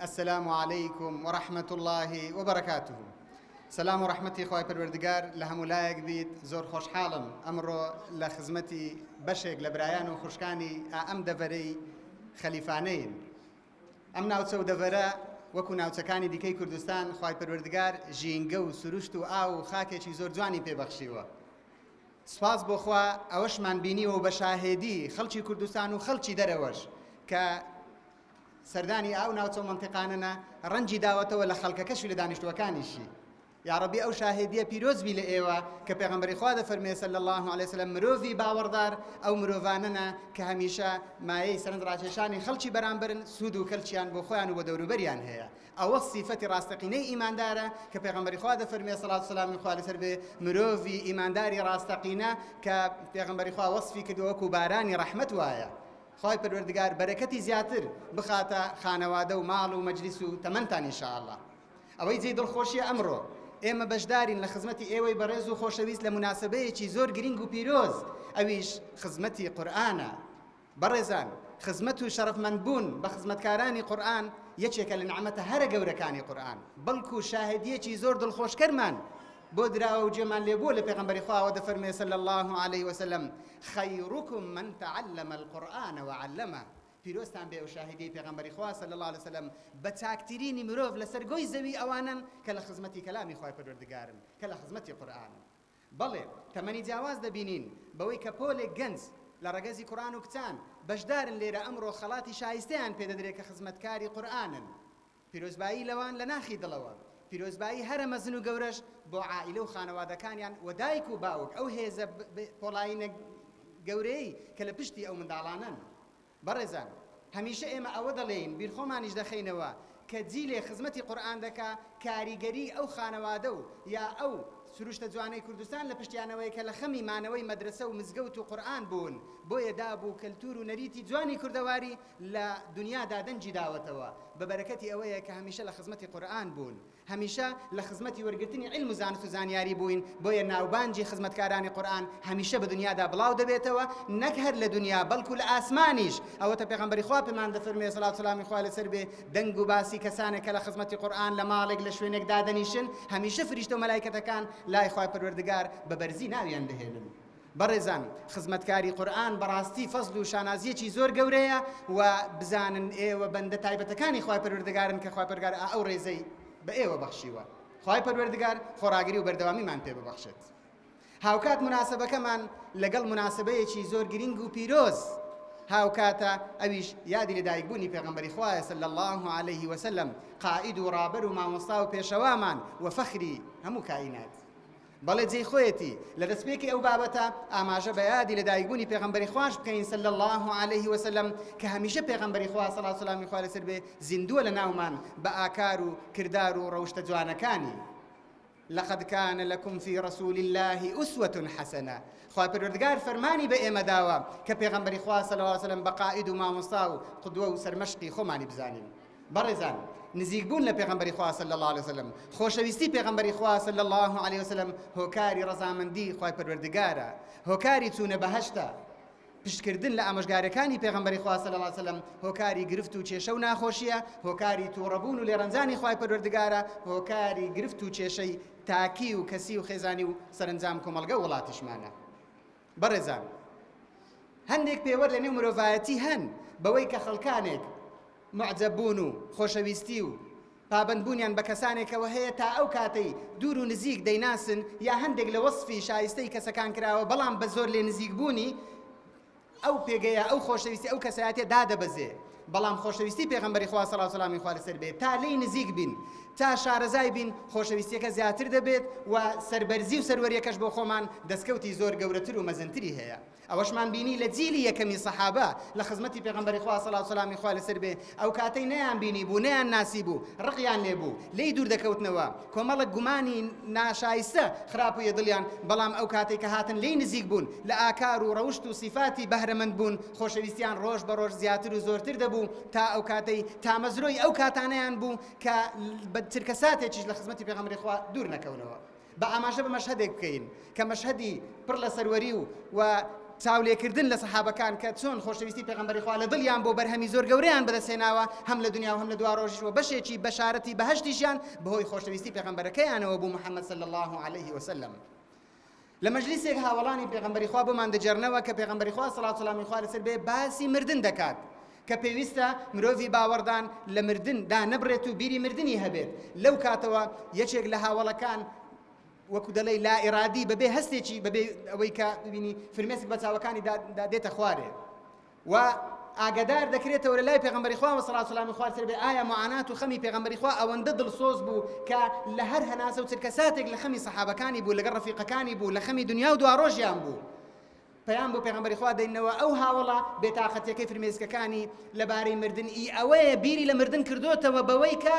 السلام علیکم ورحمة اللە وبرکاته سەلام و ڕەحمەتی خوای پەروەردگار لە هەموو لایەک بیت زۆر خۆشحاڵم ئەمڕۆ لە خزمەتی بەشێک لە برایان و خوشکانی ئەم دەڤەرەی خەلیفانەین ئەم ناوچە و دەڤەرە وەکو ناوچەکانی دیکەی کوردستان خوای پەروەردگار ژینگە و سروشت و ئاو و خاکێکی زۆر جوانی پێبەخشیوە سوپاس بۆ خوا ئەوەشمان بینیوە و بە شاهێدی خەڵکی کوردستان و خەڵکی دەرەوەش کە سەردانی ئەو ناوچە و مەنتیقانەنە ڕەنجی داوەتەوە لە خەڵکەکەشی لە دانیشتووەکانیشی یاڕەبی ئەو شاهێدیە پیرۆز بی لە ئێوە کە پێغەمبەری خوا دەفەرمێ صلی الله علیه وسلم مرۆڤی باوەڕدار ئەو مرۆڤانەنە کە هەمیشە مایەی سەرنج ڕاکێشانی خەڵکی بەرامبەرن سوود و کەلکیان بۆ خۆیان و بۆ دەوروبەریان هەیە ئەوە سیفەتی ڕاستەقینەی ئیماندارە کە پێغەمبەری خوا دەفەرمێ سەڵات و سەلامی خوا لەسەر بێ مرۆڤی ئیمانداری ڕاستەقینە کە پێغەمبەری خوا وەسفی کردووە وەکو بارانی ڕەحمەت وایە خوای پەروەردگار بەرەکەتی زیاتر بخاتە خانەوادە و ماڵ و مەجلیس و تەمەنتان ان شاء اللە. ئەوەی جێی دڵخۆشیە ئەمڕۆ ئێمە بەشدارین لە خزمەتی ئێوەی بەڕێز و خۆشەویست لە موناسەبەیەکی زۆر گرینگ و پیرۆز ئەویش خزمەتی قورئانە. بەڕێزان خزمەت و شەرەفمەند بوون بە خزمەتکارانی قورئان یەکێکە لە نەعمەتە هەرە گەورەکانی قورئان بەڵکو شاهدیەکی زۆر دڵخۆشکەرمان بۆ دراوە و جێمان لێبووە لە پێغەمبەری خواوە دەفەرموێ صلی اللە علیه وسلم خیرکم من تعلم القرآن وعلمه پیرۆزتان بێ ئەو شاهیدیەی پێغەمبەری خوا صلی اللە علیه وسلم بە چاکترینی مرۆڤ لەسەر گۆی زەوی ئەوانەن کە لە خزمەتی کەلامی خوای پەروەردگارن کە لە خزمەتی قورئانن بەڵێ تەمەنی جیاواز دەبینین بەوەی کە پۆلێک گەنج لە ڕەگەزی کوڕان و کچان بەشدارن لێرە ئەمڕۆ خەڵاتی شایستەیان پێدەدرێت کە خزمەتکاری قورئانن پیرۆزبایی لەوان لە ناخی دڵەوە، پیرۆزبایی هەرە مەزن و گەورەش بۆ عائیلە و خانەوادەکانیان و دایک و باوک ئەو هێزە پۆڵایینە گەورەیەی کە لە پشتی ئەو منداڵانەن. بەڕێزان هەمیشە ئێمە ئەوە دەڵێین بیرخۆمانیش دەخەینەوە کە جیلێ خزمەتی قورئان دەکا کاریگەری ئەو خانەوادە و یا ئەو سروشتە جوانەی کوردستان لە پشتیانەوەیە کە لە خەمی مانەوەی مەدرەسە و مزگەوت و قورئان بوون بۆیە داب و کەلتور و نەریتی جوانی کوردەواری لە دونیادا دەنگی داوەتەوە بە بەرەکەتی ئەوەیە کە هەمیشە لە خزمەتی قورئان بوون، هەمیشە لە خزمەتی وەرگرتنی عیلم و زانست و زانیاری بووین، بۆیە ناوبانگی خزمەتکارانی قورئان هەمیشە بە دونیادا بڵاو دەبێتەوە، نەک هەر لە دونیا بەڵکو لە ئاسمانیش، ئەوەتە پێغەمبەری خوا پێمان دەفەرموێ سەڵات و سەلامی خوای لەسەر بێ، دەنگ و باسی کەسانێک کە لە خزمەتی قورئان لە ماڵێک لە شوێنێک دادەنیشن هەمیشە فریشتە و مەلایکەتەکان لای خوای پەروەردگار بە بەرزی ناویان دەهێنن. بەڕێزان خزمەتکاری قورئان بەڕاستی فەزل و شانازیەکی زۆر گەورەیە و بزانن ئێوە بەندە تایبەتەکانی خوای پەروەردگارن کە خوای پەروەردگار ئا ئەو ڕێزەی بە ئێوە بەخشیوە خوای پەروەردگار خۆڕاگری و بەردەوامیمان پێ ببەخشێت هاوکات موناسەبەکەمان لەگەڵ موناسەبەیەکی زۆر گرینگ و پیرۆز هاوکاتە ئەویش یادی لەدایکبوونی پێغەمبەری خوایە صلی الله علیه وسلم قائد و ڕابەر و مامۆستا و پێشەوامان و فەخری هەموو کائینات بەڵێ جێی خۆیەتی لە دەستپێکی ئەو بابەتە ئاماژە بە یادی لەدایکبوونی پێغەمبەری خواش بکەین صلی اللە علیه وسلم کە هەمیشە پێغەمبەری خوا صلوات و سەلامی خوا لەسەر بێ زیندووە لە ناومان بە ئاکار و کردار و ڕەوشتە جوانەکانی لقد كان لكم في رسول الله أسوة حسنة خوای پەروەردگار فەرمانی بە ئێمە داوە کە پێغەمبەری خوا صلی الله علیه وسلم بە قائد و مامۆستا و قدوە و سەرمەشقی خۆمانی بزانین بەڕێزان نزیک بوون لە پێغەمبەری خوا صلی اللە علیه وسلم خۆشەویستی پێغەمبەری خوا صلی اللە علیه وسلم هۆکاری ڕەزامەندی خوای پەروەردگارە هۆکاری چوونە بەهەشتە پشتکردن لە ئامۆژگاریەکانی پێغەمبەری خوا صلی اللە علیه وسلم هۆکاری گرفت و کێشە و ناخۆشیە هۆکاری تووڕەبوون و لێڕەنجانی خوای پەروەردگارە هۆکاری گرفت و کێشەی تاکی و کەسی و خێزانی و سەرەنجام کۆمەڵگە و وڵاتیشمانە بەڕێزان هەندێک پێوەر لە نێو مرۆڤایەتی هەن بەوەی کە خەڵکانێک موعجەب بوون و خۆشەویستی و پابەند بوونیان بە کەسانێکەوە هەیە تا ئەو کاتەی دوور و نزیک دەیناسن یا هەندێک لە وەسفی شایستەی کەسەکان کراوە بەڵام بە زۆر لێ نزیک بوونی ئەو پێگەیە ئەو خۆشەویستی ئەو کەسایەتیە دادەبەزێ بەڵام خۆشەویستی پێغەمبەری خوا سەڵات و سەلامی خوا لەسەر بێ تا لێی نزیک بین تا شارەزای بین خۆشەویستیەکە زیاتر دەبێت و سەربەرزی و سەروەریەکەش بۆ خۆمان دەستکەوتی زۆر گەورەتر و مەزنتری هەیە ئەوەشمان بینی لە جیلی یەکەمی سەحابە لە خزمەتی پێغەمبەری خوا سەڵات و سەلامی خوا لەسەر بێ ئەو کاتەی نەیان بینی بوو نەیان ناسی بوو ڕقیان لێ بوو لێی دوور دەکەوتنەوە کۆمەڵک گومانی ناشایستە خراپویە دڵیان بەڵام ئەو کاتەی کە هاتن لێی نزیک بوون لە ئاکار و ڕەوشت و سیفاتی بەهرەمەند بوون خۆشەویستیان ڕۆژ بە ڕۆژ زیاتر و زۆرتر دەبوو تا ئەو کاتەی تامەزرۆی ئەو کاتانەیان بوو کە بە چرکەساتێکیش لە خزمەتی پێغەمبەری خوا دوور نەکەونەوە. با ئاماژە بە مەشهەدێک بکەین کە مەشهەدی پڕ لە سەروەری و و. چاولێکردن لە سەحابەکان کە چۆن خۆشەویستی پێغەمبەری خوا لە دڵیان بۆ بەرهەمی زۆر گەورەیان بەدەستهێناوە هەم لە دنیا و هەم لە دواڕۆژیش و بەشێکی بەشارەتی بەهەشتیشیان بەهۆی خۆشەویستی پێغەمبەرەکەیانەوە بوو محەممەد صلی الله علیه وسلم. لە مەجلیسێک هاوەڵانی پێغەمبەری خوا بۆمان دەگێڕنەوە کە پێغەمبەری خوا سەڵات سەلامی خوا لەسەر بێ باسی مردن دەکات کە پێویستە مرۆڤی باوەڕدان لە مردن دا نەبڕێت و بیری مردنی هەبێت لەو کاتەوە یەکێک لە هاوەڵەکان وەکو دەڵێی لا ئیرادی بەبێ هەستێکی بەبێ ئەوەی کە ببینی فرمێسک بە چاوەکانی دا دێتە خوارێ و ئاگدار دەکرێتەوە لە لای پێغەمبەری خوا و سەڵات سەلامی خوار سەر بێ ئایا معانات و خەمی پێغەمبەری خوا ئەوەندە دڵسۆز بوو کە لە هەر هەناسە و چرکە ساتێک لە خەمی سەحابەکانی بوو لەگەڵ ڕەفیقەکانی بوو لە خەمی دنیا و دواڕۆژیان بوو پەیام بۆ پێغەمبەری خوا دەینەوە ئەو هاوەڵە بێتاقەتیەکەی فرمێسکەکانی لەبارەی مردن ئی ئەوەیە بیری لە مردن کردۆتەوە بەوەی کە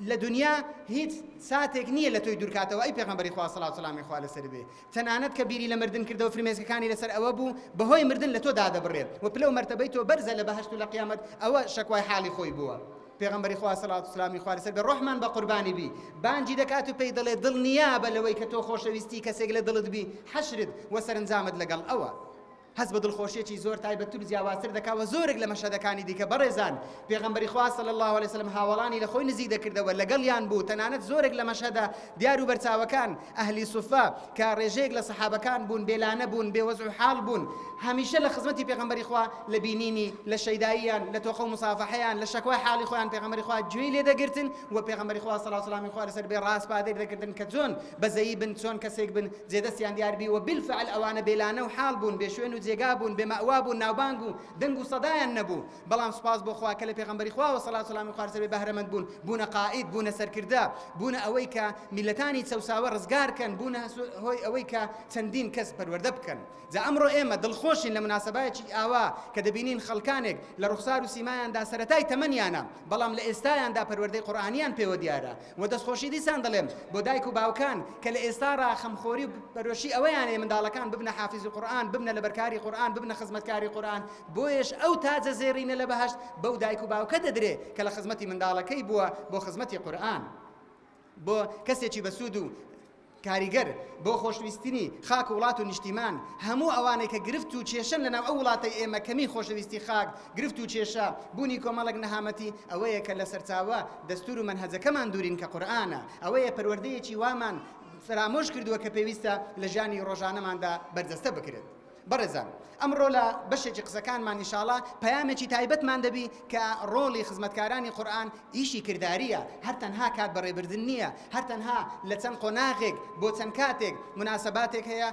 لە دنیا هیچ ساتێک نییە لە تۆی دوورکاتەوە ئەی پێغەمبەری خوا سەڵات سەلامی خوا لەسەر بێ تەنانەت کە بیری لە مردن کردەوە فرمێسکەکانی لەسەر ئەوە بوو بەهۆی مردن لە تۆ دادەبڕێ و پلە و مەرتەبەی تۆ بەرزە لە بەهەشت و لە قیامەت ئەوە شەکوای حاڵی خۆی بووە. پێغەمبەری خوا سەڵات و سلامی خوا لەسەر بێ ڕۆحمان بە قوربانی بی بانگی دەکات و پێی دەڵێ دڵنیابە لەوەی کە تۆ خۆشەویستی کەسێک لە دڵت بی حەشرت و سەرنجامت لەگەڵ ئەوە هەست بە دڵخۆشیەکی زۆر تایبەتتر و جیاوازتر دەکا و زۆرێک لە مەشهەدەکانی دیکە بەڕێزان پێغەمبەری خوا صلی الله علیه وسلم هاوەڵانی لە خۆی نزیک دەکردەوە لەگەڵیان بوو تەنانەت زۆرێک لە مەشهەدە دیار و بەرچاوەکان ئەهلی سوفە کە ڕێژەیەک لە سەحابەکان بوون بێلانە بوون بێ وەزع و حاڵ بوون هەمیشە لە خزمەتی پێغەمبەری خوا لە بینینی لە شەیداییان لە تۆقە و مسافەحەیان لە شەکوای حاڵی خۆیان پێغەمبەری خوا گوێی لێ دەگرتن و پێغەمبەری خوا سەڵات سەلامی خوا لەسەر بێ ڕاسپاردەی دەکردن کە چۆن بەزەیی بن چۆن کەسێک بن جێدەستیان دیار بی و بالفعل ئەوانە بێلانە و حاڵ بوون بێ شوێن و جێگا بوون بێ مەئوا بوون ناوبانگ و دەنگ و سەدایان نەبوو بەڵام سوپاس بۆ خوا کە لە پێغەمبەری خواوە سەڵات و سەلامی خوا لەسەر بێ بەهرەمەند بوون، بوونە قائید، بوونە سەرکردە، بوونە ئەوەی کە میللەتانی چەوساوە ڕزگار کەن، بوونە هۆی ئەوەی کە چەندین کەس پەروەردە بکەن. جا ئەمڕۆ ئێمە دڵخۆشین لە موناسەبایەکی ئاوا کە دەبینین خەڵکانێک لە ڕوخسار و سیمایاندا سەرەتای تەمەنیانە بەڵام لە ئێستایاندا پەروەردەی قورئانیان پێوە دیارە و دەستخۆشی دیسان دەڵێم بۆ دایک و باوکان کە لە ئێستاڕا خەمخۆری و پەرۆشی ئەوەیان هەیە منداڵەکان ببنە حافیزی قورئان، ببنە لەبەرکاری قورئان، ببنە خزمەتکاری قورئان، بۆیەش ئەو تاجە زێڕینە لە بەهەشت بەو دایک و باوکە دەدرێ کە لە خزمەتی منداڵەکەی بووە بۆ خزمەتی قورئان بۆ کەسێکی بەسوود و کاریگەر بۆ خۆشویستنی خاک و وڵات و نیشتیمان هەموو ئەوانەی کە گرفت و کێشەن لەناو ئەو وڵاتەی ئێمە کەمی خۆشەویستی خاک گرفت و کێشە بوونی کۆمەڵێک نەهامەتی ئەوەیە کە لە سەرچاوە دەستور و مەنهەجەکەمان دوورین کە قورئانە ئەوەیە پەروەردەیەکی وامان فەرامۆش کردووە کە پێویستە لە ژیانی ڕۆژانەماندا بەرجەستە بکرێت. بەڕێزان ئەمڕۆ لە بەشێکی قسەکانمان ئینشاڵا پەیامێکی تایبەتمان دەبی کە ڕۆڵی خزمەتکارانی قورئان ئیشی کردارییە هەر تەنها کات بەڕێبردن نییە هەر تەنها لە چەند قۆناغێک بۆ چەند کاتێک موناسەباتێک هەیە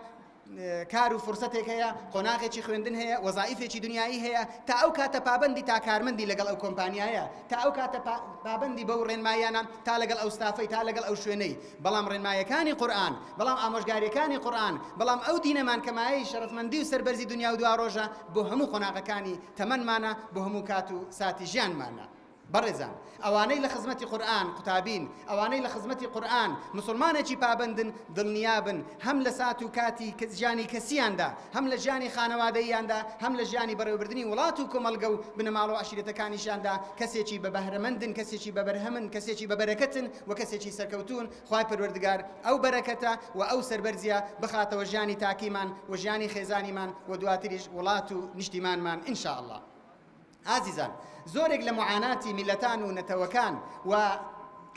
کار و فرسەتێک هەیە قۆناغێکی خوێندن هەیە وەزائیفێکی دنیایی هەیە تا ئەو کاتە پابندی تا کارمەندی لەگەڵ ئەو کۆمپانیایە تا ئەو کاتە پابندی بەو ڕێنماییانە تا لەگەڵ ئەو ستافەی تا لەگەڵ ئەو شوێنەی بەڵام ڕێنمایەکانی قورئان، بەڵام ئامۆژگاریەکانی قورئان، بەڵام ئەو دینەمان کە مایەی شەرەفمەندی و سەربەرزی دونیا و دواڕۆژە بۆ هەموو قۆناغەکانی تەمەنمانە، بۆ هەموو کات و ساتی ژیانمانە. بەڕێزان ئەوانەی لە خزمەتی قورئان قوتابین، ئەوانەی لە خزمەتی قورئان موسڵمانێکی پابەندن، دڵنیابن هەم لە سات و کاتی ژیانی کەسییاندا، هەم لە ژیانی خانەوادەییاندا، هەم لە ژیانی بەڕێوەبردنی وڵات و کۆمەڵگە و بنەماڵە و عەشیرەتەکانیشیاندا کەسێکی بە بەهرەمەندن، کەسێکی بە بەرهەمن، کەسێکی بە بەرەکەتن و کەسێکی سەرکەوتوون، خوای پەروەردگار ئەو بەرەکەتە و ئەو سەربەرزییە بخاتەوە ژیانی تاکیمان و ژیانی خێزانیمان و دواتریش وڵات و نیشتیمانمان ان شاء اللە. ئازیزان زۆرێک لە معاناتی میللەتان و نەتەوەکان و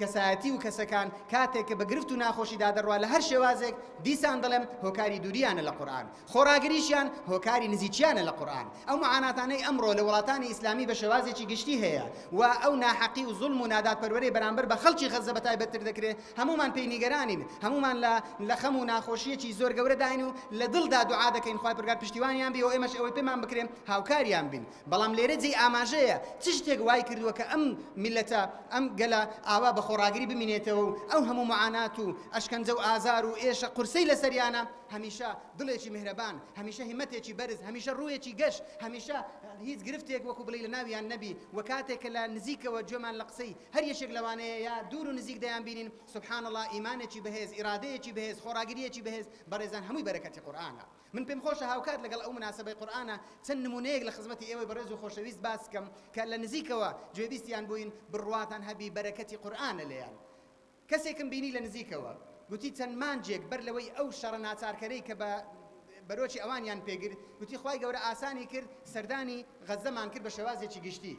کەسایەتی و کەسەکان کاتێک کە بە گرفت و ناخۆشیدا دەڕوا لە هەر شێوازێک دیسان دەڵێم هۆکاری دووریانە لە قورئان خۆڕاگریشیان هۆکاری نزیکیانە لە قورئان ئەو معاناتانەی ئەمڕۆ لە وڵاتانی ئیسلامی بە شێوازێکی گشتی هەیە و ئەو ناحەقی و زوڵم و نادادپەروەری بەرامبەر بە خەڵکی غەززە بە تایبەتتر دەکرێ هەموومان پێی نیگەرانین هەموومان لە لە خەم و ناخۆشیەکی زۆر گەورەداین و لە دڵدا دوعا دەکەین خوای پەروەردگار پشتیوانیان بی و ئێمەش ئەوەی پێمان بکرێ هاوکاریان بین بەڵام لێرە جێی ئاماژەیە چ شتێک وای کردووە کە ئەم میللەتە، ئەم گەلە ئاوا بە خۆڕاگری بمینێتەوە و ئەو هەموو معانات و ئەشکەنجە و ئازار و ئێشە قورسەی لەسەریانە، هەمیشە دڵێکی میهرەبان، هەمیشە هیمەتێکی بەرز، هەمیشە ڕوویەکی گەش، هەمیشە هیچ گرفتێک وەکو بڵێی لە ناویان نەبی و کاتێک کە لە نزیکەوە گوێمان لە قسەی هەر یەکێک لەوانەیە یا دوور و نزیک دەیانبینین، سبحان اللە ئیمانێکی بەهێز، ئیرادەیەکی بەهێز، خۆڕاگرییەکی بەهێز، بەڕێزان هەمووی بەرەکەتی قورئانە. من پێم خۆشە هاوکات لەگەڵ ئەو موناسەبەی قورئانە چەند نموونەیەک لە خزمەتی ئێوەی بەڕێز و خۆشەویست باس بکەم کە لە نزیکەوە گوێبیستیان بووین بڕواتان هەبی بەرەکەتی قورئانە لێیان. کەسێکم بینی لە نزیکەوە گوتی چەند مانگێک بەر لەوەی ئەو شەڕە ناچارکەرەی کە بە بەرۆکی ئەوانیان پێگرت، گوتی خوای گەورە ئاسانی کرد سەردانی غەززەمان کرد بە شێوازێکی گشتی،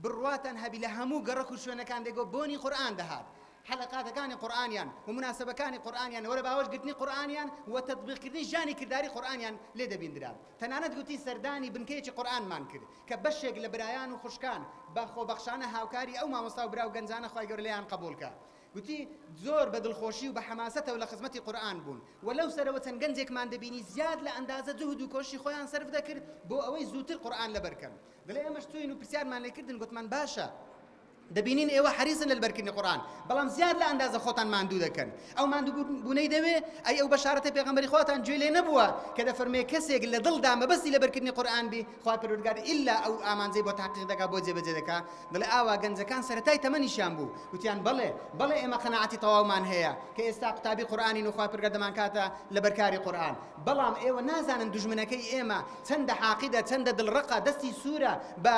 بڕواتان هەبی لە هەموو گەڕەک و شوێنەکان دەیگۆ بۆنی قورئان دەهات، حەلەقاتەکانی قورئانیان و موناسەبەکانی قورئانیان و لە باوەش گرتنی قورئانیان و تەتبیق کردنی ژیانی کرداری قورئانیان لێ دەبیندرا. تەنانەت گوتی سەردانی بنکەیەکی قورئانمان کرد کە بەشێک لە برایان و خوشکان بە خۆبەخشانە هاوکاری ئەو مامۆستا و برا و گەنجانە خوای گەورە لێیان قەبوڵ کا. گوتی، زۆر بە دڵخۆشی و بە حەماسەتەوە لە خزمەتی قورئان بوون و لەو سەرەوە چەند گەنجێکمان دەبینی زیاد لە ئەندازە جوهد و کۆششی خۆیان سەرف دەکرد بۆ ئەوەی زووتر قورئان لەبەر کەن. دەڵێ ئێمەش چووین و پرسیارمان لێ کردن گوتمان باشە دەبینین ئێوە حەریسن لە لەبەرکردنی قورئان بەڵام زیاد لە ئەندازە خۆتان ماندوو دەکەن ئەو ماندووبوونەی دەوێ ئەی ئەو بەشارەتە پێغەمبەری خواتان گوێ لێ نەبووە کە دەفەرمێ کەسێک لە دڵدا مەبەستی لەبەرکردنی قورئان بی خوای پەروەردگار ئیلا ئەو ئامانجەی بۆ تحقیق دەکا بۆ جێبەجێ دەکا دەڵێ ئاوا گەنجەکان سەرەتای تەمەنیشیان بوو وتیان بەڵێ بەڵێ ئێمە قەناعەتی تەواومان هەیە کە ئێستا قوتابی قورئانین و خوای پەروەردگار دەمانکاتە لەبەرکاری قورئان بەڵام ئێوە نازانن دوژمنەکەی ئێمە چەندە حاقیدە چەندە دڵڕەقە دەستی سوورە بە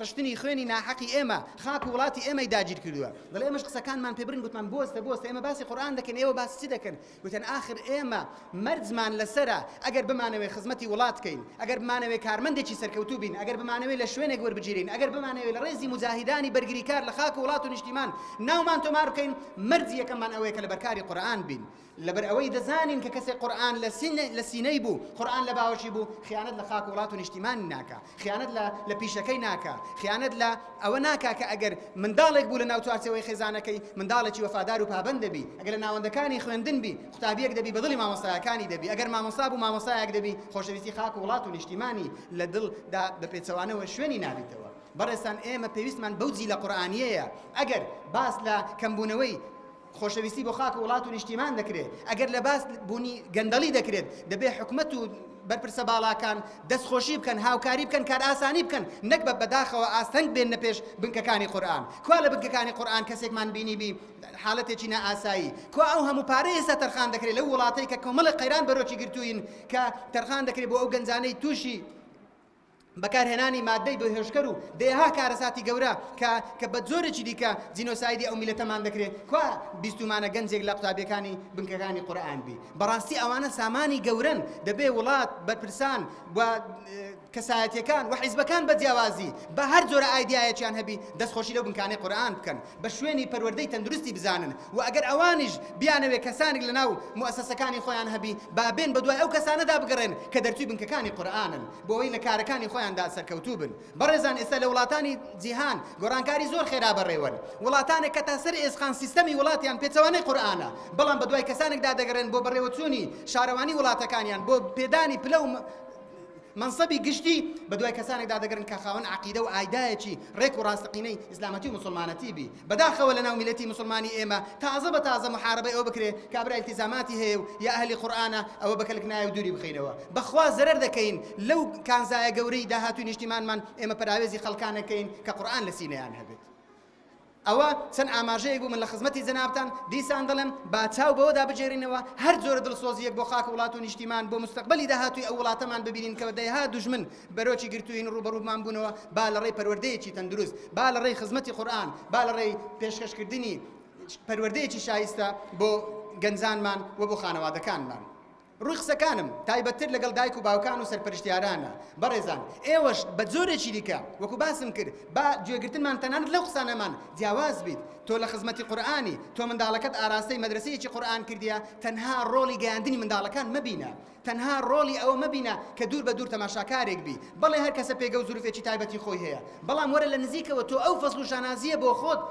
ڕشتنی خوێنی ناحەقی ئێمە خاک و وڵاتی ئێمەی داگیر کردووە دەڵێ ئێمەش قسەکانمان پێ برین گوتمان بوەستە بوەستە ئێمە باسی قورئان دەکەین ئێوە باسی چی دەکەن گوتیان ئاخر ئێمە مەرجمان لەسەرە ئەگەر بمانەوێ خزمەتی وڵات کەین، ئەگەر بمانەوێ کارمەندێکی سەرکەوتوو بین، ئەگەر بمانەوێ لە شوێنێک وەربگیرێین، ئەگەر بمانەوێ لە ڕێزی موجاهیدانی بەرگریکار لە خاک و وڵات و نیشتیمان ناومان تۆمار بکەین، مەرجی یەکەممان ئەوەیە کە لەبەرکاری قورئان بین. لەبەر ئەوەی دەزانین کە کەسێک قورئان لە سینەی بوو، قورئان لە باوەشی بوو، خیانەت لە خاک و وڵات و نیشتیمانی ناکا. خیانەت لە لە پیشەکەی ناکا، خیانەت لە ئەوە ناکا کە ئەگەر منداڵێک بوو لە ناو چوارچێوەی خێزانەکەی منداڵێکی وەفادار و پابەند دەبی، ئەگەر لە ناوەندەکانی خوێندن بی قوتابیەک دەبی بە دڵی مامۆستایەکانی دەبی، ئەگەر مامۆستا بوو مامۆستایەک دەبی خۆشەویستی خاک و وڵات و نیشتیمانی لە دڵ دا بە پێچەوانەوە شوێنی نابیتەوە. بەڕێزتان ئێمە پێویستمان بەو جیلە قورئانیەیە ئەگەر باس لە کەمبوونەوەی خۆشەویستی بۆ خاک و وڵات و نیشتیمان دەکرێت، ئەگەر لە باس بوونی گەندەڵی دەکرێت، دەبێ حکومەت و بەرپرسە باڵاکان دەستخۆشی بکەن، هاوکاری بکەن، کارئاسانی بکەن، نەک بە بەداخەوە ئاستەنگ بێننە پێش بنکەکانی قورئان. کوا لە بنکەکانی قورئان کەسێکمان بینیبی حالەتێکی نائاسایی؟ کوا ئەو هەموو پارەی ئێستا تەرخان دەکرێت لەو وڵاتەی کە کۆمەڵێک قەیران بەرۆکی گرتووین کە تەرخان دەکرێت بۆ ئەو گەنجانەی تووشی بەکارهێنانی مادەی بێهۆشکەر و دەیەها کارەساتی گەورە کە کە بە جۆرێکی دیکە جینۆسایدی ئەو میلەتەمان دەکرێ کوا بیستومانە گەنجێک لە قوتابیەکانی بنکەکانی قورئان بی بەڕاستی ئەوانە سامانی گەورەن دەبێ وڵات بەرپرسان و کەسایەتیەکان و حیزبەکان بە جیاوازی بە هەر جۆرە ئایدیایەکیان هەبی دەستخۆشی لەو بنکانەی قورئان بکەن بە شوێنی پەروەردەی تەندروستی بزانن و ئەگەر ئەوانیش بیانەوێ کەسانێک لە ناو موئەسەسەکانی خۆیان هەبی با بێن بە دوای ئەو کەسانەدا بگەڕێن کە دەرچووی بنکەکانی قورئانن بۆ ئەوەی لە کارەکانی خۆیاندا سەرکەوتوو بن. بەڕێزان ئێستا لە وڵاتانی جیهان گۆڕانکاری زۆر خێرا بەڕێوەن. وڵاتانێک کە تا سەر ئێسقان سیستەمی وڵاتیان پێچەوانەی قورئانە، بەڵام بە دوای کەسانێکدا دەگەڕێن بۆ بەڕێوەچوونی شارەوانی وڵاتەکانیان، بۆ پێدانی پلە و مەنسەبی گشتی، بە دوای کەسانێکدا دەگەڕێن کە خاوەن عەقیدە و ئایدایەکی ڕێک و ڕاستەقینەی ئیسلامەتی و موسڵمانەتی بی. بەداخەوە لەناو میللەتی موسڵمانی ئێمە تازە بە تازە موحارەبەی ئەوە بکرێ کابرا ئیلتیزاماتی هەیە و یا ئەهلی قورئانە ئەوە بەکەلک نایە و دووری بخەینەوە بەخوا زەرەر دەکەین لەو کانزایە گەورەی داهاتووی نیشتیمانمان ئێمە پەراوێزی خەڵکانێک کەین کە قورئان لە سینەیان هەبێت. ئەوە چەند ئاماژەیەک بوو من لە خزمەتی جەنابتان دیسان دەڵێم با چاو بەوەدا بگێرینەوە هەر جۆرە دڵسۆزییەک بۆ خاک و وڵات و نیشتیمان بۆ مستەقبەلی داهاتووی ئەو وڵاتەمان ببینین کە دەیەها دوژمن بەرۆکی گرتووین ڕووبەڕوومان بوونەوە با لە ڕێی پەروەردەیەکی تەندروست با لە ڕێی خزمەتی قورئان با لە ڕێی پێشکەشکردنی پەروەردەیەکی شایستە بۆ گەنجانمان و بۆ خانەوادەکانمان. ڕووی قسەکانم تایبەتتر لەگەڵ دایک و باوکان و سەرپەرشتیارانە بەڕێزان ئێوەش بە جۆرێکی دیکە وەکو باسم کرد با گوێگرتنمان تەنانەت لەو قسانەمان جیاواز بیت تۆ لە خزمەتی قورئانی تۆ منداڵەکەت ئاراستەی مەدرەسەیەکی قورئان کردیە تەنها ڕۆڵی گەیاندنی منداڵەکان مەبینە تەنها ڕۆڵی ئەوە مەبینە کە دوور بە دوور تەماشاکارێک بی، بەڵێ هەر کەسە پێگە و زروفێکی تایبەتی خۆی هەیە، بەڵام وەرە لە نزیکەوە تۆ ئەو فەزڵ و شانازییە بۆ خۆت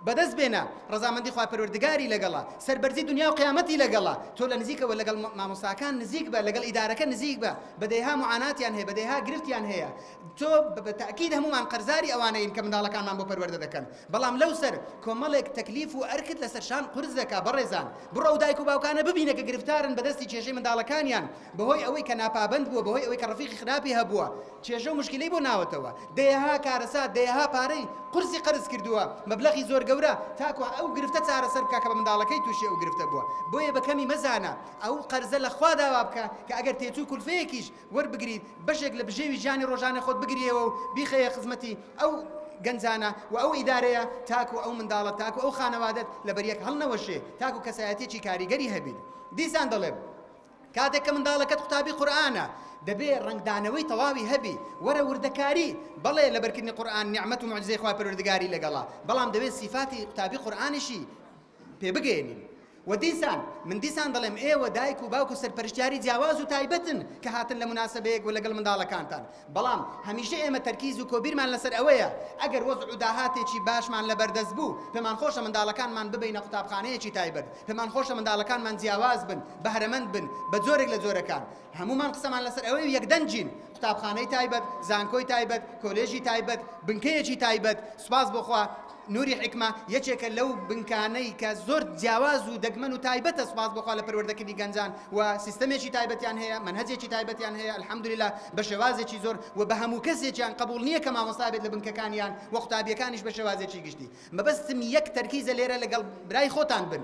بەدەست بێنە، ڕەزامەندی خوای پەروەردگاری لەگەڵە، سەربەرزی دونیا و قیامەتی لەگەڵە، تۆ لە نزیکەوە لەگەڵ مامۆستاکان نزیک بە، لەگەڵ ئیدارەکە نزیک بە، بە دەیەها موعاناتیان هەیە، بە دەیەها گرفتیان هەیە، تۆ بە تەئکید هەموومان قەرزاری ئەوانەین کە منداڵەکانمان بۆ پەروەردە دەکەن، بەڵام لەوسەر کۆمەڵێک تەکلیف و ئەرکت لەسەر شان قورس دەکا، بەڕێزان بڕۆ ئەو دایک و باوکانە ببینە کە گرفتارن بەدەستی کێشەی منداڵەکانیان بەهۆی ئەوەی کە ناپابەند بووە، بەهۆی ئەوەی کە ڕەفیقی خراپی هەبووە کێشە و موشکیلەی بۆ ناوەتەوە، دەیەها کارەسات، دەیەها پارەی قورسی قەرز کردووە، مەبلەغی زۆر گەورە تاکو ئەو گرفتە چارەسەر بکا کە بە منداڵەکەی تووشی ئەو گرفتە بووە، بۆیە بە کەمی مەزانە ئەو قەرزە لە خوا داوا بکە کە ئەگەر تێچوو کولفەیەکیش وەربگریت، بەشێک لە بژێوی ژیانی ڕۆژانەی خۆت بگریەوە و بیخەیە خزمەتی ئەو گەنجانە و ئەو ئیدارەیە تاکو ئەو منداڵە تاکو ئەو خانەوادەت لەبەریەک هەڵنەوەشێ تاکو کەسایەتیەکی کاریگەری هەبیت. دیسان دەڵێم. کاتێک کە منداڵەکەت قوتابی قورئانە دەبێ ڕەنگدانەوەی تەواوی هەبی، وەرە وردەکاری، بەڵێ لەبەرکردنی قورئان نیعمەت و موعجیزەی خوای پەروەردگاری لەگەڵە، بەڵام دەبێ سیفاتی قوتابی قورئانیشی پێ بگەیەنین. وە دیسان من دیسان دەڵێم ئێوە دایک و باوک و سەرپەرشتیاری جیاواز و تایبەتن کە هاتن لە موناسەبەیەک و لەگەڵ منداڵەکانتان، بەڵام هەمیشە ئێمە تەرکیز و کۆبیرمان لەسەر ئەوەیە ئەگەر وەزع و داهاتێکی باشمان لەبەردەست بوو پێمان خۆشە منداڵەکانمان ببەینە قوتابخانەیەکی تایبەت، پێمان خۆشە منداڵەکانمان جیاواز بن، بەهرەمەند بن بە جۆرێک لە جۆرەکان. هەموومان قسەمان لەسەر ئەوەیە و یەکدەنگین، قوتابخانەی تایبەت، زانکۆی تایبەت، کۆلێژی تایبەت، بنکەیەکی تایبەت، سوپاس بۆ خوا نوری حیکمە یەکێکە لەو بنکانەی کە زۆر جیاواز و دەگمەن و تایبەتە سوپاس بۆ خوا لە پەروەردەکردنی گەنجان و سیستەمێکی تایبەتیان هەیە، مەنهەجێکی تایبەتیان هەیە، الحمدللە بە شێوازێکی زۆر و بە هەموو کەسێکیان قبوڵ نییە کە مامۆستا بێت لە بنکەکانیان و قوتابییەکانیش بە شێوازێکی گشتی. مەبەستم یەک تەرکیزە لێرە لەگەڵ برای خۆتان بن.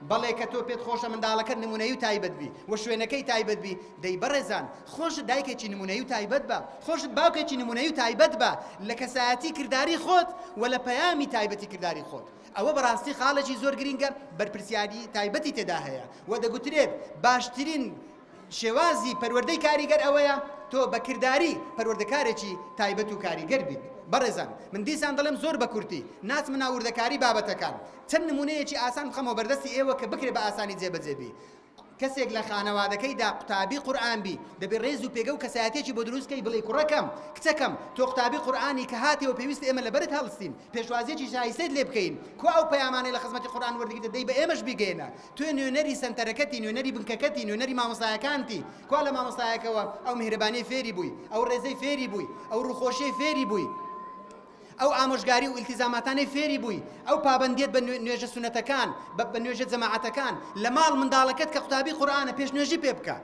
بەڵێ کە تۆ پێت خۆشە منداڵەکەت نمونەیی و تایبەت بی و شوێنەکەی تایبەت بی دەی بەڕێزان خۆشت دایکێکی نمونەیی و تایبەت بە خۆشت باوکێکی نمونەیی و تایبەت بە لە کەسایەتی کرداری خۆت و لە پەیامی تایبەتی کرداری خۆت ئەوە بەڕاستی خاڵێکی زۆر گرینگە بەرپرسیاری تایبەتی تێدا هەیە و دەگوترێت باشترین شێوازی پەروەردەی کاریگەر ئەوەیە تۆ بە کرداری پەروەردەکارێکی تایبەت و کاریگەر بیت. بەڕێزان من دیسان دەڵێم زۆر بە کورتی ناچمە ناو وردەکاری بابەتەکان چەند نمونەیەکی ئاسان بخەمەوە بەردەستی ئێوە کە بکرێ بە ئاسانی جێبەجێ بی. کەسێک لە خانەوادەکەیدا قوتابی قورئان بی دەبێ ڕێز و پێگە و کەسایەتیەکی بۆ دروست کەی بڵێی کوڕەکەم کچەکەم تۆ قوتابی قورئانی کە هاتیەوە پێویستە ئێمە لەبەرت هەڵستین پێشوازیەکی شایستەت لێ بکەین کوا ئەو پەیامانەی لە خزمەتی قورئان وەردگرتە دەی بە ئێمەش بیگەیەنە تۆ نوێنەری سەنتەرەکەتی، نوێنەری بنکەکەتی، نوێنەری مامۆستایەکانتی، کوا لە مامۆستایەکەوە ئەو میهرەبانیەی فێری بووی، ئەو ڕێزەی فێری بووی، ئەو ڕووخۆشیەی فێری بووی، ئەو ئامۆژگاری و ئیلتیزاماتانەی فێری بووی، ئەو پابەندیەت بە نوێژە سوننەتەکان، بە نوێژە جەماعەتەکان، لە ماڵ منداڵەکەت کە قوتابی قورئانە پێش نوێژی پێ بکە.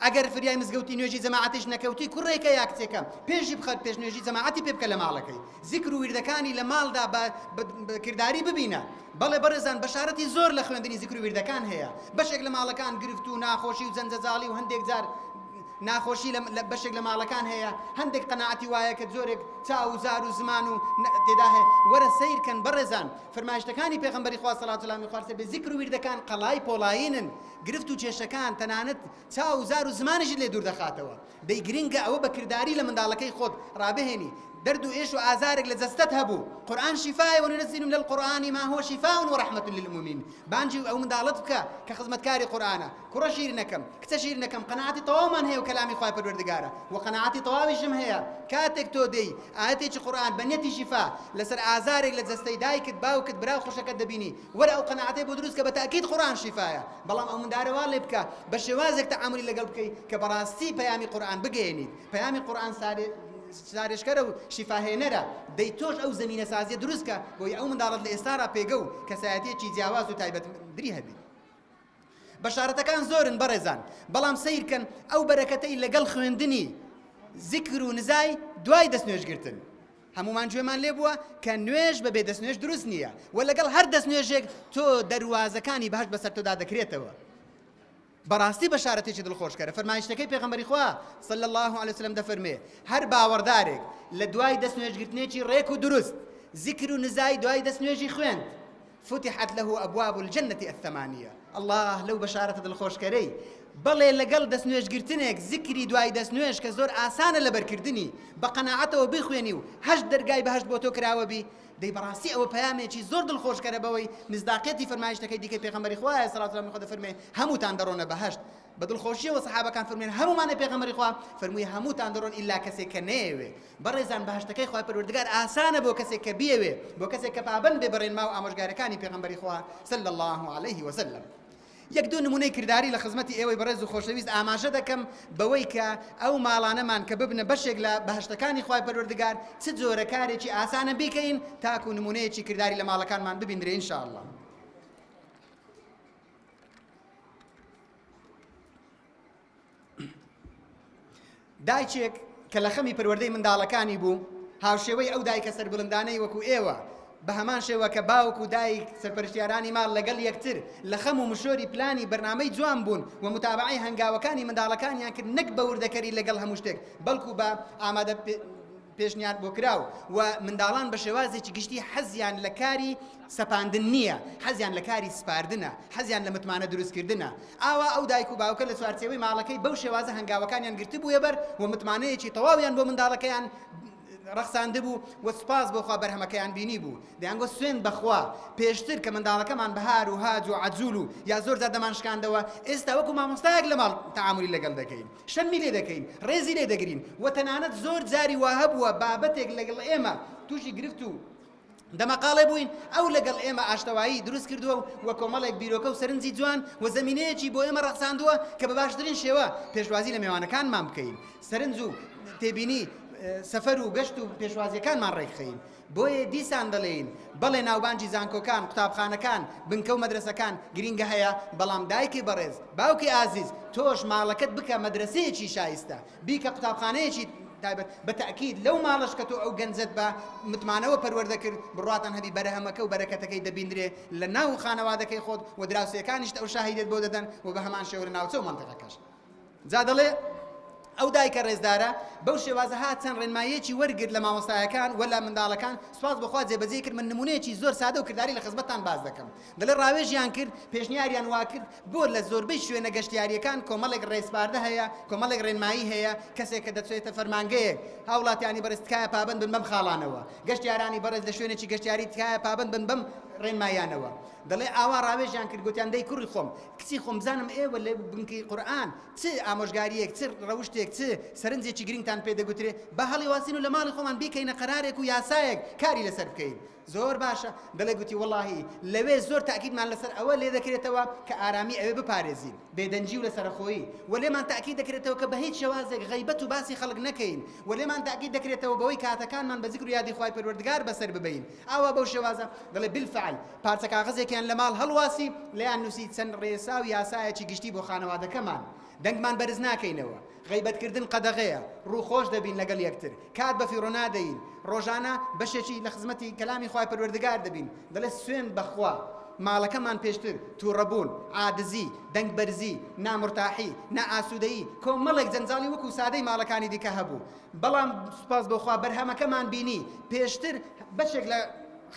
ئەگەر فریای مزگەوتی نوێژی جەماعەتیش نەکەوتی کوڕێکە یا کچێکە پێشی بخە پێش نوێژی جەماعەتی پێ بکە لە ماڵەکەی زیکر و ویردەکانی لە ماڵدا بە کرداری ببینە بەڵێ بەڕێزان بەشارەتی زۆر لە خوێندنی زیکر و ویردەکان هەیە بەشێک لە ماڵەکان گرفت و ناخۆشی و جەنجەجاڵی و هەندێک جار ناخۆشی لە بەشێک لە ماڵەکان هەیە هەندێک قەناعەتی وایە کە جۆرێک چاو و زار و زمان و تێدا هەیە وەرە سەیرکەن بەڕێزان فەرمایشتەکانی پێغەمبەری خوا سەڵات و سەلامی خوار سەر بێ زیکر و ویردەکان قەڵای پۆڵایینن گرفت و کێشەکان تەنانەت چاو و زار و زمانیشت لێ دوور دەخاتەوە. دەی گرنگە ئەوە بە کرداری لە منداڵەکەی خۆت ڕابهێنی. دەرد و ئێش و ئازارێک لە جەستەت هەبوو، قورئان شیفایە وننزل من القرآن ما هو شفاء ورحمة للمؤمنین. بانگی ئەو منداڵەت بکە کە خزمەتکاری قورئانە. کوڕە شیرینەکەم، کچە شیرینەکەم قەناعەتی تەواومان هەیە و کەلامی خوای پەروەردگارە و قەناعەتی تەواویشم هەیە کاتێک تۆ دێی ئایەتێکی قورئان بە نیەتی شیفا لەسەر ئازارێک لە جەستەی دایکت، باوکت، برا و خوشەکەت دەبینی وەرە ئەو قەناعەتەی بۆ دروست کە بە تەئکید قورئان شیفایە بەڵام ئەو مندارە وا لێ بکە بە شێوازێک تەعامولی لەگەڵ بکەی کە بەڕاستی پەیامی قورئان بگەیەنیت پەیامی قورئان سارێ سارێژکەرە و شیفاهێنەرە دەی تۆش ئەو زەمینەسازیە دروست کە بۆی ئەو منداڵەت لە ئێستارا پێگە و کەسایەتیەکی جیاواز و تایبەتمەندری هەبیت بەشارەتەکان زۆرن بەڕێزان بەڵام سەیرکەن ئەو بەرەکەتەی لەگەڵ خوێندنی زیکر و نزای دوای دەستنوێژگرتن هەموومان گوێمان لێ بووە کە نوێژ بەبێ دەستنوێژ دروست نییە و لەگەڵ هەر دەستنوێژێک تۆ دەروازەکانی بەهەشت بەسەر تۆدا دەکرێتەوە. بەڕاستی بەشارەتێکی دڵخۆشکەرە فەرمایشتەکەی پێغەمبەری خوا صلی الله علیه وسلم دەفەرمێ هەر باوەڕدارێک لە دوای دەستنوێژگرتنێکی ڕێک و دروست زیکر و نزای دوای دەستنوێژی خوێند فتحت له ابواب الجنة الثمانية اللە لەو بەشارەتە دڵخۆشکەرەی بەڵێ لەگەڵ دەستنوێژگرتنێک زیکری دوای دەستنوێژ کە زۆر ئاسانە لەبەرکردنی بە قەناعەتەوە بیخوێنی و هەشت دەرگای بەهەشت بۆ تۆ کراوە بی دەی بەڕاستی ئەوە پەیامێکی زۆر دڵخۆشکەرە بەوەی مزداقیەتی فەرمایشتەکەی دیکەی پێغەمبەری خوایە سەڵات و سەلامی خوا دەفەرمێ هەمووتان دەڕۆنە بەهەشت بە دڵخۆشیەوە سەحابەکان فەرموویان هەموومان ئەی پێغەمبەری خوا؟ فەرمووی هەمووتان دەڕۆن ئیلا کەسێک کە نەیەوێ. بەڕێزان بەهەشتەکەی خوای پەروەردگار ئاسانە بۆ کەسێک کە بیەوێ، بۆ کەسێک کە پابەند بێ بە ڕێنما و ئامۆژگاریەکانی پێغەمبەری خوا صلی اللە علیه وسلم. یەک دوو نمونەی کرداری لە خزمەتی ئێوەی بەڕێز و خۆشەویست ئاماژە دەکەم بەوەی کە ئەو ماڵانەمان کە ببنە بەشێک لە بەهەشتەکانی خوای پەروەردگار چ جۆرە کارێکی ئاسانە بیکەین تاکو نمونەیەکی کرداری لە ماڵەکانمان ببیندرێ ان شاء اللە. دایکێک کە لە خەمی پەروەردەی منداڵەکانی بوو هاوشێوەی ئەو دایکە سەربڵندانەی وەکو ئێوە بە هەمان شێوە کە باوک و دایک سەرپەرشتیارانی ماڵ لەگەڵ یەکتر لە خەم و مشۆری پلانی بەرنامەی جوان بوون و متابعەی هەنگاوەکانی منداڵەکانیان کرد نەک بە وردەکەری لەگەڵ هەموو شتێک بەڵکو بە ئامادە پێشنیار بۆ کراو و منداڵان بە شێوازێکی گشتی حەزیان لە کاری سەپاندن نییە، حەزیان لە کاری سپاردنە، حەزیان لە متمانە دروستکردنە. ئاوا ئەو دایک و باوکە لە چوارچێوەی ماڵەکەی بەو شێوازە هەنگاوەکانیان گرتبوویە بەر و متمانەیەکی تەواویان بۆ منداڵەکەیان ڕەخساندبوو و سوپاس بۆ خوا بەرهەمەکەیان بینیبوو. دەیانگوت سوێند بە خوا پێشتر کە منداڵەکەمان بەهار و هاج و عەجول و یا زۆر جار دەمانشکاندەوە، ئێستا وەکو مامۆستایەک لە ماڵ تەعامولی لەگەڵ دەکەین. شەرمی لێ دەکەین، ڕێزی لێ دەگرین و تەنانەت زۆر جاری وا هەبووە بابەتێک لەگەڵ ئێمە تووشی گرفت و دەمەقاڵێ بووین، ئەو لەگەڵ ئێمە ئاشتەوایی دروست کردووە و کۆمەڵێک بیرۆکە و سەرنجی جوان و زەمینەیەکی بۆ ئێمە ڕەخساندووە کە بە باشترین شێوە پێشوازی لە مێوانەکانمان بکەین، سەرنج و تێبینی سەفەر و گەشت و پێشوازییەکانمان ڕێکخەین. بۆیە دیسان دەڵێین، بەڵێ ناوبانگی زانکۆکان، قوتابخانەکان، بنکە و مەدرەسەکان گرینگە هەیە، بەڵام دایکی بەڕێز، باوکی ئازیز، تۆش ماڵەکەت بکە مەدرەسەیەکی شایستە، بیکە قوتابخانەیەکی تایبەت، بە تەئکید لەو ماڵەش کە تۆ ئەو گەنجەت بە متمانەوە پەروەردە کرد، بڕواتان هەبی بەرهەمەکە و بەرەکەتەکەی دەبیندرێ لە ناو خانەوادەکەی خۆت و دراوسێکانیشت ئەو شاهیدیەت بۆ دەدەن و بە هەمان شێوە لە ناوچە و مەنتیقەکەش. جا دەڵێ ئەو دایکە ڕێزدارە بەو شێوازە هات چەند ڕێنماییەکی وەرگرت لە مامۆستایەکان و لە منداڵەکان سوپاس بۆ خوا جێبەجێی کرد من نمونەیەکی زۆر سادە و کرداری لە خزمەتتان باس دەکەم دەڵێ ڕاوێژیان کرد پێشنیاریان وا کرد بۆ لە زۆربەی شوێنە گەشتیاریەکان کۆمەڵێک ڕێسپاردە هەیە کۆمەڵێک ڕێنمایی هەیە کەسێک کە دەچێتە فەرمانگەیەک هاوڵاتیانی بەڕێز تکایە پابەند بن بەم خاڵانەوە گەشتیارانی بەڕێز لە شوێنێکی گەشتیاری تکایە پابەند بن بەم ڕێنماییانەوە دەڵێ ئاوا ڕاوێژیان کرد گوتیان دەی کوڕی خۆم کچی خۆم بزانم ئێوە لە بنکەی قورئان چ ئامۆژگارییەک چ ڕەوشتێک چ سەرنجێکی گرنگتان پێ دەگوترێ با هەڵیواسین و لە ماڵی خۆمان بیکەینە قەرارێک و یاسایەک کاری لەسەر بکەین زۆر باشە دەڵێ گوتی وەڵاهی لەوێ زۆر تاکیدمان لەسەر ئەوە لێ دەکرێتەوە کە ئارامی ئەوێ بپارێزین بێدەنگی و لەسەرەخۆیی و لێمان تاکید دەکرێتەوە کە بە هیچ شێوازێک غەیبەت و باسی خەڵک نەکەین و لێمان تاکید دەکرێتەوە بەوەی کاتەکانمان بە زیکر و یادی خوای پەروەردگار بەسەر ببەین ئاوا بەو شێوازە دەڵێ بالفعل پارچە کاغەزێکیان لە ماڵ هەڵواسی، لێیان نووسی چەند ڕێسا و یاسایەکی گشتی بۆ خانەوادەکەمان، دەنگمان بەرز ناکەینەوە، غەیبەتکردن قەدەغەیە، ڕووخۆش دەبین لەگەڵ یەکتر، کات بەفیڕۆ نادەین، ڕۆژانە بەشێکی لە خزمەتی کەلامی خوای پەروەردگار دەبین، دەڵێ سوێند بە خوا ماڵەکەمان پێشتر تووڕەبوون، عادزی، دەنگ بەرزی، نامورتاحی، نائاسوودەیی، کۆمەڵێک جەنجاڵی وەکو سادەی ماڵەکانی دیکە هەبوو، بەڵام سوپاس بۆ خوا بەرهەمەکەمان بینی، پێشتر بەشێک لە.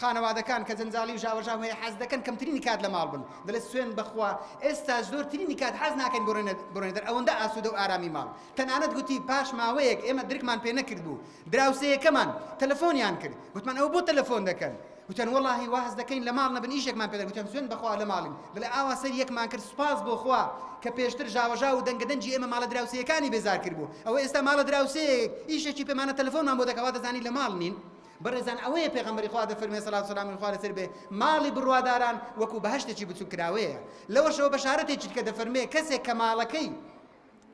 خانەوادەکان کە جەنجاڵی و ژاوەژاو هەیە حەز دەکەن کەمترینی کات لە ماڵ بن، دەڵێت سوێند بەخوا ئێستا زۆرترینی کات حەز ناکەین بڕۆینە دەر ئەوەندە ئاسوودە و ئارامی ماڵ، تەنانەت گوتی پاش ماوەیەک ئێمە درکمان پێ نەکردبوو دراوسێیەکەمان تەلەفۆنیان کرد گوتمان ئەوە بۆ تەلەفۆن دەکەن؟ گوتیان وەڵاهی وا هەست دەکەین لە ماڵ نەبن ئیشێکمان پێ دەکەن گوتیان سوێند بەخوا لە ماڵین دەڵێ ئاوا سەری یەکمان کرد سوپاس بۆ خوا کە پێشتر ژاوەژاو و دەنگەدەنگی ئێمە ماڵە دراوسێیەکانی بێزار کردبوو ئەوە ئێستا ماڵە دراوسێیەک ئیشێکی پێمانە تەلەفۆنمان بۆ دەکا وا دەزانی لە ماڵ نین بەڕێزان ئەوەیە پێغەمبەری خوا دەفەرموێ سەلات و سەلامی خوا لەسەر بێ ماڵی بڕواداران وەکو بەهەشتێکی بچووککراوەیە لەوەشەوە بەشارەتێکی دیکە دەفەرموێ کەسێک کە ماڵەکەی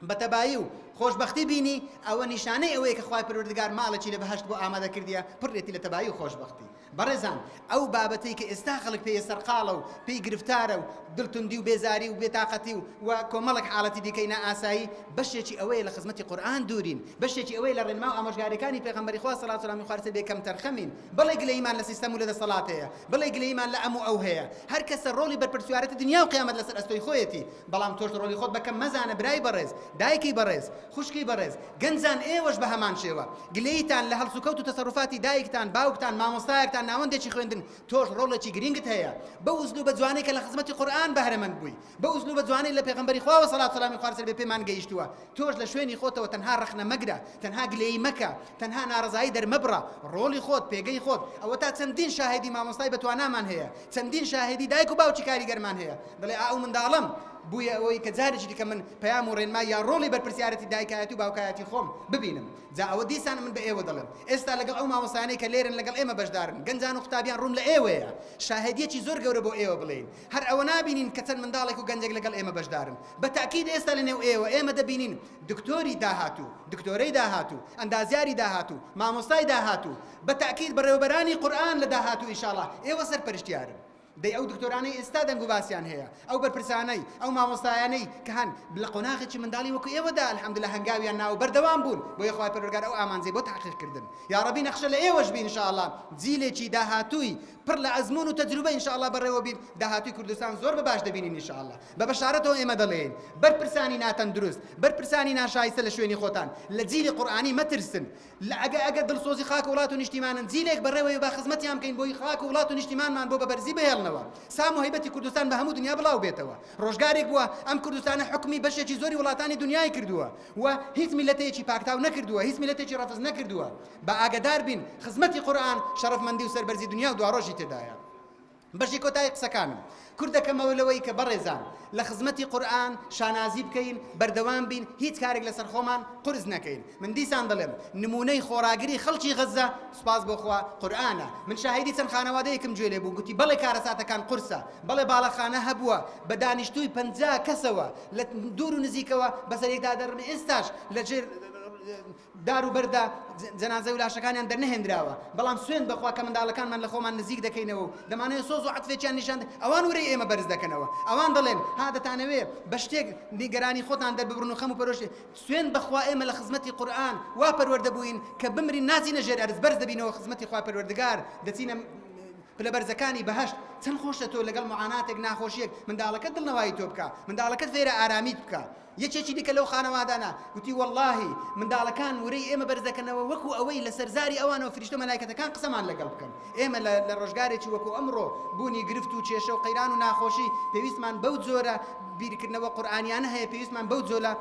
بە تەبایی و خۆشبەختی بینی ئەوە نیشانەی ئەوەیە کە خوای پەروەردگار ماڵێکی لە بەهەشت بۆ ئامادە کردیە پڕێتی لە تەبایی و خۆشبەختی بەڕێزان ئەو بابەتەی کە ئێستا خەڵک پێی سەرقاڵە و پێی گرفتارە و دڵتوندی و بێزاری و بێتاقەتی و و کۆمەڵێک حاڵەتی دیکەی نائاسایی بەشێکی ئەوەیە لە خزمەتی قورئان دوورین بەشێکی ئەوەیە لە ڕێنما و ئامۆژگاریەکانی پێغەمبەری خوا سەڵات و سەلامی خوا لەسەر بێ کەمتەرخەمین بەڵێ گلەییمان لە سیستەم و لە دەسەڵات هەیە بەڵێ گلەییمان لە ئەم و ئەو هەیە هەر کەسە ڕۆڵی بەرپرسیارەتی دنیا و قیامەت لەسەر ئەستۆی خۆیەتی بەڵام تۆش ڕۆڵی خۆت بە کەم مەزانە برای بەڕێز دایکی بەڕێز خوشکی بەڕێز گەنجان ئێوەش بە هەمان شێوە گلەییتان لە هەڵسوکەوت و تەسەروفاتی دایکتان باوکتان مامۆستایەکتان ناوەندێکی خوێندن تۆش ڕۆڵێکی گرینگت هەیە بەو ئوسلوبە جوانەی کە لە خزمەتی قورئان بەهرەمەند بووی بەو ئوسلوبە جوانەی لە پێغەمبەری خواوە سەڵات و سەلامی خوا لەسەر بێ پێمان گەیشتووە تۆش لە شوێنی خۆتەوە تەنها ڕەخنە مەگرە تەنها گلەیی مەکە تەنها ناڕەزایی دەرمەبڕە ڕۆڵی خۆت پێگەی خۆت ئەوەتا چەندین شاهێدی مامۆستای بەتوانامان هەیە چەندین شاهێدی دایک و باوکی کاریگەرمان هەیە دەڵێ ئا ئەو منداڵەم بوویە ئەوەی کە جارێکی دیکە من پەیام و ڕێنمای یا ڕۆڵی بەرپرسیارەتی دایکایەتی و باوکایەتی خۆم ببینم جا ئەوە دیسان من بە ئێوە دەڵێم ئێستا لەگەڵ ئەو مامۆستایانەی کە لێرەن لەگەڵ ئێمە بەشدارن گەنجان و قوتابیان ڕووم لە ئێوەیە شاهێدیەکی زۆر گەورە بۆ ئێوە بڵێین هەر ئەوە نابینین کە چەند منداڵێک و گەنجێک لەگەڵ ئێمە بەشدارن بە تەئکید ئێستا لە نێو ئێوە ئێمە دەبینین دکتۆری داهاتوو دکتۆرەی داهاتوو ئەندازیاری داهاتوو مامۆستای داهاتوو بە تەئکید بەڕێوەبەرانی قورئان لە داهاتوو ئیشاڵا ئێوە سەرپەرشتیارن. دەی ئەو دکتۆرانەی ئێستا دەنگ و باسیان هەیە، ئەو بەرپرسانەی، ئەو مامۆستایانەی کە هەن لە قۆناغێکی منداڵی وەکو ئێوەدا الحمدللە هەنگاویان ناوە بەردەوام بوون، بۆیە خوای پەروەردگار ئەو ئامانجەی بۆ تەحقیق کردن. یاڕەبی نەخشە لە ئێوەش بی ان شاء اللە جیلێکی داهاتووی پڕ لە ئەزموون و تەجروبە ان شاء اللە بەڕێوە بین، داهاتووی کوردستان زۆر بە باش دەبینین ان شاء اللە. بە بەشارەتەوە ئێمە دەڵێین بەرپرسانی ناتەندروست، بەرپرسانی ناشایستە لە شوێنی خۆتان لە جیلی قورئانی مەترسن، لە ئەگە ئەگەر دڵسۆزی خاک و وڵات و نیشتیمانن جیلێک بەڕێوەیە با خزمەتیان بکەین بۆی خاک و وڵات و نیشتیمانمان بۆ بە بەرزی بهێڵنەوە سام و هەیبەتی کوردستان بە هەموو دنیا بڵاو بێتەوە ڕۆژگارێک بووە ئەم کوردستانە حوکمی بەشێکی زۆری وڵاتانی دنیای کردووە و هیچ میلەتەیەکی پاکتاو نەکردووە هیچ میلەتێکی ڕەفز نەکردووە با ئاگەدار بین خزمەتی قورئان شەڕەفمەندی و سەربەرزی دنیا و دواڕۆژی تێدایە. بەشی کۆتایی قسەکانم کورت دەکەمەوە لەوەی کە بەڕێزان لە خزمەتی قورئان شانازی بکەین بەردەوام بین هیچ کارێک لەسەر خۆمان قورس نەکەین من دیسان دەڵێم نمونەی خۆڕاگری خەڵکی غەزە سوپاس بۆ خوا قورئانە من شاهیدی چەند خانەوادەیەکم گوێ لێ بوو گوتی بەڵێ کارەساتەکان قورسە بەڵێ باڵەخانە هەبووە بە دانیشتووی 50 کەسەوە لە دوور و نزیکەوە بەسەر یەکدا دەڕمێ ئێستاش لە ژێر دار و بەردە جەنازە و لاشەکانیان دەرنەهێنراوە، بەڵام سوێند بەخوا کە منداڵەکانمان لە خۆمان نزیک دەکەینەوە و دەمانەوێت سۆز و عەتفێکیان نیشان ئەوان ورەی ئێمە بەرز دەکەنەوە، ئەوان دەڵێن ها دەتانەوێ بە شتێک نیگەرانی خۆتان دەرببڕن و خەم و پەرۆشی، سوێند بەخوا ئێمە لە خزمەتی قورئان وا پەروەردە بووین کە بمرین ناچینە ژێر ئەرز بەرز دەبینەوە خزمەتی خوای پەروەردگار دەچینە پلە بەرزەکانی بەهەشت، چەند خۆشە تۆ لەگەڵ معاناتێک ناخۆشیەک منداڵەکەت دڵنەوایی تۆ بکا، منداڵەکەت فێرە ئارامیت بکا. یەکێکی دیکە لەو خانەوادانە گوتی، وەڵڵاهی منداڵەکان ورەی ئێمە بەرز دەکەنەوە وەکو ئەوەی لەسەر زاری ئەوانەوە فریشتە و مەلایکەتەکان قسەمان لەگەڵ بکەن. ئێمە لە لە ڕۆژگارێکی وەکو ئەمڕۆ بوونی گرفت و کێشە و قەیران و ناخۆشی پێویستمان بەو جۆرە بیرکردنەوە قورئانیانە هەیە، پێویستمان بەو جۆلە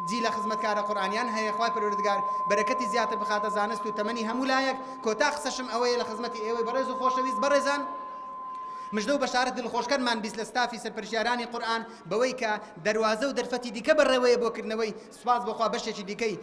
جیلە خزمەتکارە قورئانیان هەیە. خوای پەروەردگار بەرەکەتی زیاتر بخاتە زانست و تەمەنی هەموو لایەک. کۆتا قسەشم ئەوەیە لە خزمەتی ئێوەی بەڕێز و خۆشەویست، بەڕێزان، مژدە و بەشارەت دڵخۆشکەرمان 20 لە ستافی سەرپەرشتیارانی قورئان بەوەی کە دەروازە و دەرفەتی دیکە بەڕێوەیە بۆ کردنەوەی سوپاس بۆ خوا بەشێکی دیکەی